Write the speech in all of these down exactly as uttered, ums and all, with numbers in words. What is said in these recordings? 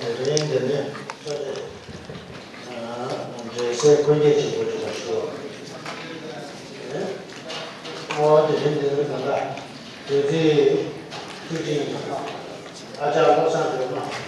དེ་རིང་འདི་ནས་འབྲེལ་སའི་སྐུ་འགྱེད་ཆེན་པོ་ཞིག་ལ་ཞུ་བ། ཨོ་དེ་རིང་འདི་ནས་གང་ལ་དེ་ཚེ་ཐུགས་རྗེ་ཆེ། ཨ་ཅག་བློ་བཟང་སྒྲོལ་མ།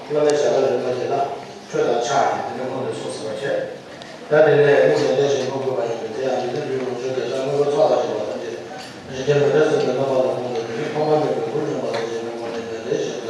བླ་མའི་ཞབས་ལ་རིམ་པ་བྱས་ན་ཁྲོས་དང་ཆགས་ཀྱི་དེ་འདྲ་མངོན་དུ་སོང་ཟིན་པར་བྱས། ད་དེ་ནས་དབུ་མའི་ལས་བཞིན་སྒོམ་དགོས་པ་ཡིན་པས། དེ་ཡང་འཇིག་རྟེན་པའི་ལོངས་སྤྱོད་ལ་བྱ་དངོས་པོ་ཚོགས་ལ་སྦྱོར་བ་ཐམས་ཅད་རིན་ཆེན་མེ་ཏྲ་སྲིན་པོའི་རྣམ་པ་ལ་མངོན་དུ་གྱུར་ནས་ཐོག་མར་མེད་པའི་སྐུར་བསྙོན་པ་དང་བཅས་པའི་ངོ་བོ་ནས་ལས་བཞིན་མཛད་པར་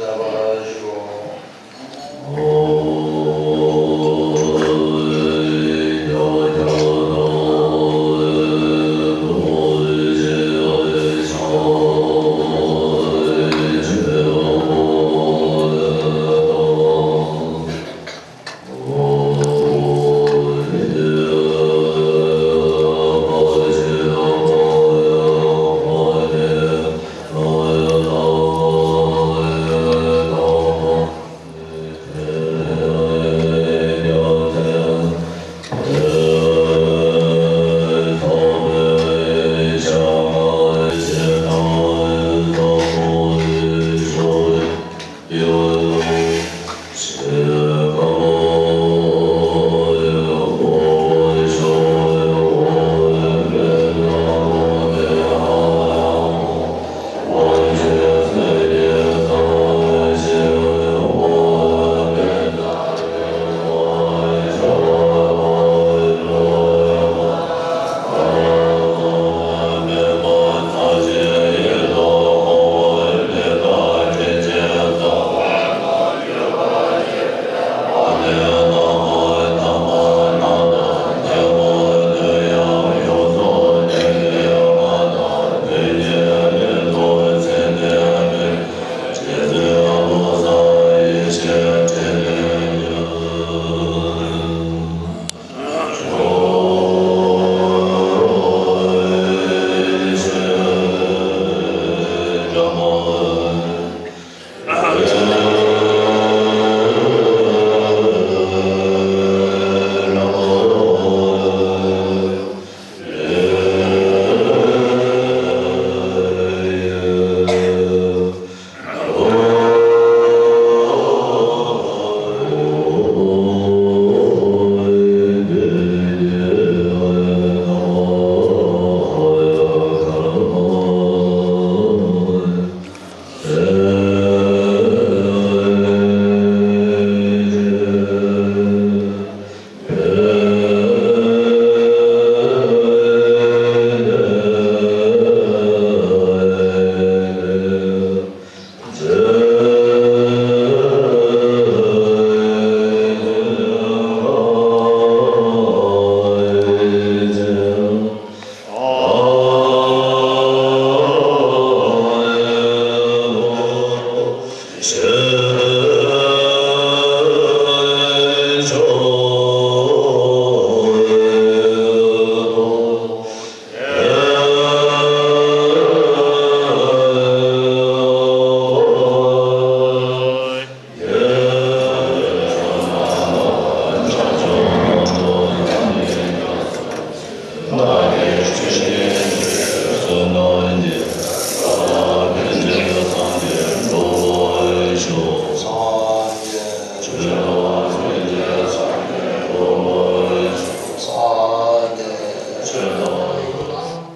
ཞུ།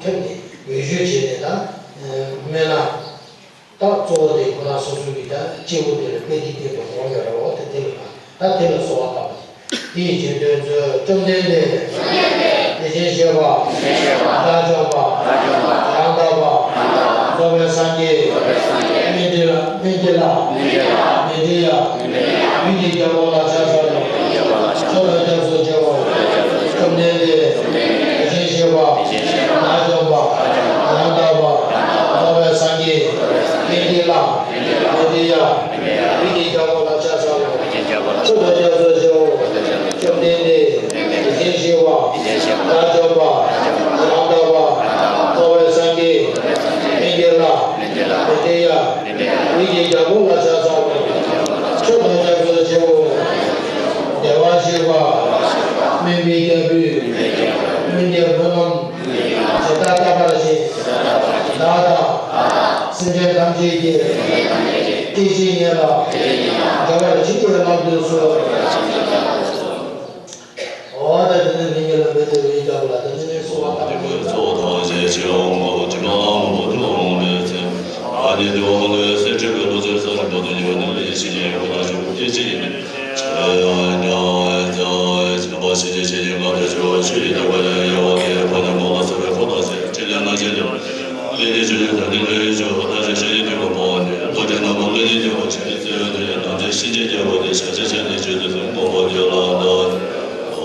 ཐེངས་འདི་འོས་ཤོས་བྱས་ནས་ད་སྨན་ན། ད་གཙོ་བོ་དེ་ཁོ་རང་སོ་སོའི་གི་ད་སྐྱེ་བོ་དེ་ལ་དཔེ་དེ་སྟེང་དུ་དགོངས་ཡོད་རེད། འོ་དེ་དེ་ལ་ད་དེ་ལ་གསོལ་བ་བཏབ་པ་དེ་ཡི་རྗེས་ཟློས་མཛོད། བཅོམ་ལྡན་འདས། དེ་བཞིན་གཤེགས་པ། དགྲ་བཅོམ་པ། ཡང་དག་པ། རྫོགས་པའི་སངས་རྒྱས། སྨན་འདི་ལ། སྨན་འདི་ལ། མི་འབྲལ་ཡང་། ཡུལ་གྱི་རྒྱལ་པོ་ལ་ཕྱག་འཚལ་ལོ། མཆོག་ཏུ་སྐྱབས་སུ་མཆིའོ། བཅོམ་ལྡན་འདས། དེ་བཞིན་གཤེགས་པ། དགྲ་བཅོམ་པ། ཡང་དག་པ། རྫོགས་པའི་སངས་རྒྱས། སྨན་འདི་ལ། མི་འབྲལ་ཡང་། ཡུལ་གྱི་རྒྱལ་པོ་ལ་ཕྱག་འཚལ་ལོ། མཆོག་ཏུ་སྐྱབས་སུ་མཆིའོ། བཅོམ་ལྡན་འདས། དེ་བཞིན་གཤེགས་པ། དགྲ་བཅོམ་པ། ཡང་དག་པ། རྫོགས་པའི་སངས་རྒྱས། སྨན་འདི་ལ། མི་འབྲལ་ཡང་། ཡུལ་གྱི་རྒྱལ་པོ་ལ་ཕྱག་འཚལ་ལོ། མཆོག་ཏུ་སྐྱབས་སུ་མཆིའོ། བདེ་བར་གཤེགས་པ། སྨན་པའི་རྒྱལ་པོས། སྨན་གྱི་སྨོན་ལམ། ཇི་ལྟར་བཏབ་པར་བཞེད། བདག་དང་། སེམས་ཅན་ཐམས་ཅད་ཀྱི། སྐྱེ་ཤི་ངེས་ལ། འབྲལ་བར་བྱིན་གྱིས་བརླབ་ཏུ་གསོལ། འོ་ད་དེ་ནས་མི་ཉིད་ལ་འབད་དེ་བའི་རྒྱབ་ལ་དེ་ནས་གསོལ་བ་བཏབ་པ་ཡིན། ཞིང་ཆེན་ཆེ་ཆེན་གང་དུ་བྱོན། ཆོས་ཀྱི་བསྟན་པ་ཡང་ཡང་བ་ནས། ཕོ་ཉ་མོ་ལ་སོགས་པའི་འཁོར་དང་བཅས། ཕྲིན་ལས་རྣམ་བཞི་ལས། ལས་ཀྱི་ཆོས་ཉིད་དང་ནི་ལྷ་ཡི་ཆོས། ལྷ་རིགས་ཤེས་རིག་དུས་ཀྱི་འཕོ་བ་ནས། ལྷ་འདྲེ་ནག་པོ་ཀླུ་འདི་རྒྱལ་བ་ཆེན་པོའི་གཙོ་བོ་དེ་ཡི་དམ་ཅན་གཤིན་རྗེ་རྒྱལ་པོ་དེ་ཞལ་ཆེམས་བཞེས་ནས་བྱོན་ཚུལ་མགོན་པོ་ཁྱོད་ལ་བསྟོད།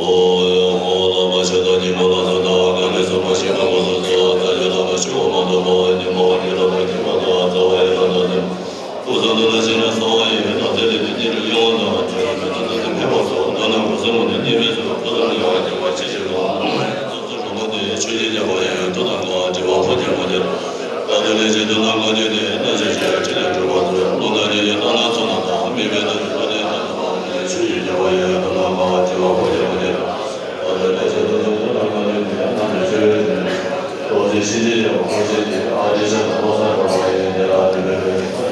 ཨོ། ཨོ་བླ་མ་ཞྭ་དང་ཉི་མ་ལ་སོགས་དང་། གང་གི་སོགས་པ་ཞིང་ཁམས་དགུ་སོགས་སུ། བདག་གི་བླ་མ་ཞུ་བ་མ་ཐོབ་པ། ཉོན་མོངས་པ་ཉིད་ལ་བརྟག་གྱུར་པ་དང་། རྩ་བ་ཡི་ལྷ་དང་ནི། སྐུ་གསུང་ཐུགས་ལ་ཞེན་ན་རྩ་བ་ཡི་ལྷ་དང་། ཐིག་ལེ་ནི་ཏིལ་འབྲུ་གཡུང་དང་། བྱུང་རིམ་པའི་ལྷ་དང་ནི་ཕལ་པ་སོགས། རྣམ་སྣང་སྒོ་གསུམ་མ་ནི་གནས་མལ་སོགས། ཕུན་སུམ་ཡོད་པར་གྱུར་པ་ཇི་ཞིག་ལ། རང་གི་ཆོས་ཀྱི་རྒྱལ་པོ་ཡི་མཐུ་དང་བསྔགས། དྲི་མ་ཕོ་རྒྱས་མོ་རྒྱས། བདག་ཏུ་ལེན་ཅིང་དོན་རྣམས་གང་བྱེད་དེ། རྣམ་ཤེས་ཀྱི་ཕྲིན་ལས་སྒྲུབ་པར་མཛོད། ཀླུ་དང་གཉན་གྱི་རྣམ་སྣང་ཚོགས་རྣམས་དང་། མིད་པའི་རྣམ་ཤེས་ཀླུ་ལྡན་རྣམས་དང་། ཆོས་ཀྱི་རྒྱལ་པོ་ཡི་མཐུ་དང་བསྔགས། དྲི་མ་ཕོ་རྒྱས་མོ་རྒྱས། བདག་ཏུ་ལེན་ཅིང་དོན་རྣམས་གང་བྱེད་དེ། རྣམ་ཤེས་ཀྱི་ཕྲིན་ལས་རྡོ་རྗེ་གཤིན་རྗེ་རྒྱལ་པོ་འཁོར་བཅས་ཀྱི། ཨ་ཏི་ཤ་དང་ཀླུ་བཟང་དགྲ་བཅོམ་པ་ཡི། དེ་ལ་བཏུད་པའི་ཕྲིན་ལས།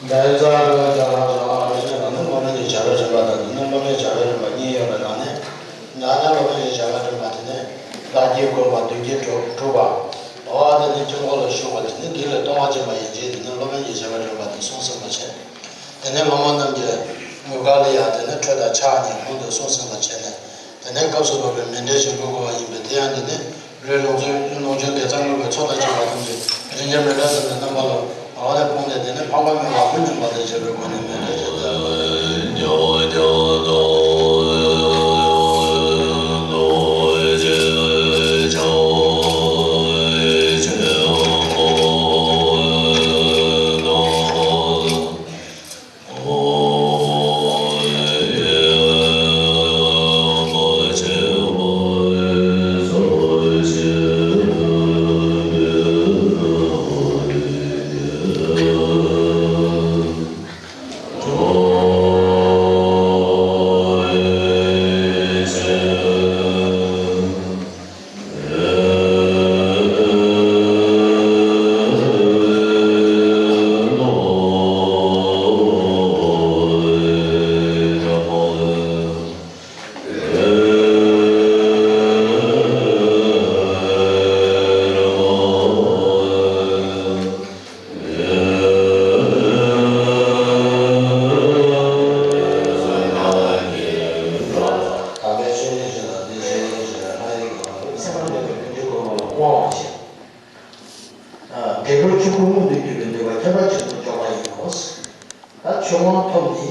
འདས་རྩ་རོལ་རྒྱ་ལ་རོལ་ཨ་རོལ་ཅན་ལ་ནི་སློབ་དཔོན་གྱི་བྱ་བའི་རིམ་པ་དང་ནི་སློབ་མའི་བྱ་བའི་རིམ་པ་གཉིས་ཡོད་པའི་ནང་ནས། ཡང་ན་སློབ་དཔོན་གྱི་བྱ་བའི་རིམ་པ་དེ་ནི་བདག་བསྐྱེད་བསྐུལ་བ་བདུད་ཀྱིས་སྒྲུབ་སྒྲུབ་པ། འོ་དེ་ནི་དཀྱིལ་འཁོར་ལ་ཞུགས་པ་དེ་ནི་བགེགས་ལས་ལྟུང་བ་སྦྱིན་པ་ཡན་ཆད་དེ་ནི་སློབ་དཔོན་གྱི་བྱ་བའི་རིམ་པ་དེ་གསུངས་ཟིན་པ་བྱས། དེ་ནས་སློབ་མ་རྣམས་ཀྱི་ངུ་སྐད་ལ་ཡང་དེ་ནི་ཁྲོས་དང་ཕྱག་གཉིས་ཧཱུྃ་དེ་གསུངས་ཟིན་པ་བྱས་ནས། དེ་ནས་སྐབས་སུ་བབ་པའི་མཎྜལ་ཞིག་འབུལ་དགོས་པ་ཡིན་པས། དེ་ཡང་དེ་ནི་ལུས་ལོངས་སྤྱོད་ལོངས་སྤྱོད་དགེ་རྩ་བསྔོས་པའི་ཚོགས་དང་བཅས་པ་ཐམས་ཅད་རིན་ཆེན་མཎྜལ་ཙམ་གྱི་རྣམ་པ་ལ་འོ་ནས་སྤུངས་ཏེ། དེ་ནས་འཕགས་པ་མོས་པ་དབུ་བརྙེས་པ་དང་བཅས་པའི་སྒོ་ནས་མཎྜལ་ཅིག་བཏབ། འབྲས་བུ་ཆོས་སྐུ་མངོན་དུ་གྱུར་པའི་ནུས་པ་ཁྱད་པར་ཆེན་པོ་འཇོག་པ་ཡིན་ནོ། ད་ཆོས་དབང་ཐོབ་ནས་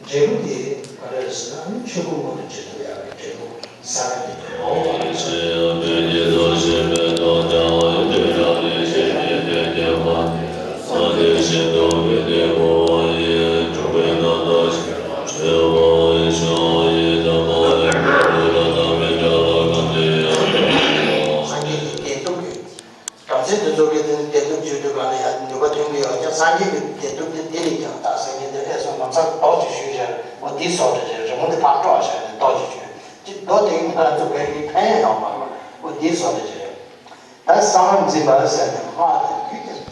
འབྲས་བུ་དེ་ག་རེ་རེད་ཟེར་ན། ཨ་ནི་ཆོས་སྐུ་མངོན་དུ་བྱེད་ཐུབ་ཡག་གི་འབྲས་བུ་ས་ཡ་དེ་ཐོབ་པའོ། སངས་རྒྱས་ཀྱི་བདེན་སྟོབས་ཀྱི། བྲམ་ཟེ་དེ་ཚོ་གིས་དེ་ནི་བདེན་སྟོབས་བརྗོད་དུས་ག་ལ་ཡང་ནུས་པ་ཐོན་གྱི་ཡོད་ཀྱང་། སངས་རྒྱས་ཀྱི་བདེན་སྟོབས་དེ་དེ་ལས་ཀྱང་དག་ཟེར་མཁན་དེ་ལྷས་སོ་ངོ་མཚར་རྡོག་ཅིག་ཞུས་བྱས། འོ་འདི་བཟོ་འདྲ་བྱས། རི་མོ་འདི་ཕར་སྤྲོ་བྱས་ནས་རྡོག་ཅིག་བྱས། ཅི་རྡོ་དེ་ང་ཚོ་བོད་ཀྱི་ཕན་ཡོན་ཡོད་མ་རེད། འོ་འདི་བཟོ་འདྲ་བྱས། ད་གསང་བ་འཛིན་པ་ཟེར་ནས་སྔགས་དང་རྒྱུད་ཀྱི།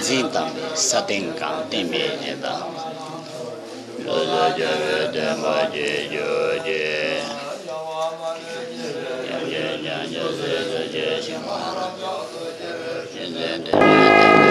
འཛིན་དང་ས་སྟེང་གང་བསྟན་པའི་གནས་དང་། ལོ་ཙཱ་བྱ་བའི་བསྟན་པ་རྒྱས་གྱུར་ཅིག། ཡང་རྒྱས་ཀྱང་རྒྱ་སྲས་ཐུགས་རྗེ་ཆེན་པོ། རིག་འཛིན་དོན་གཉེར་བསྟན་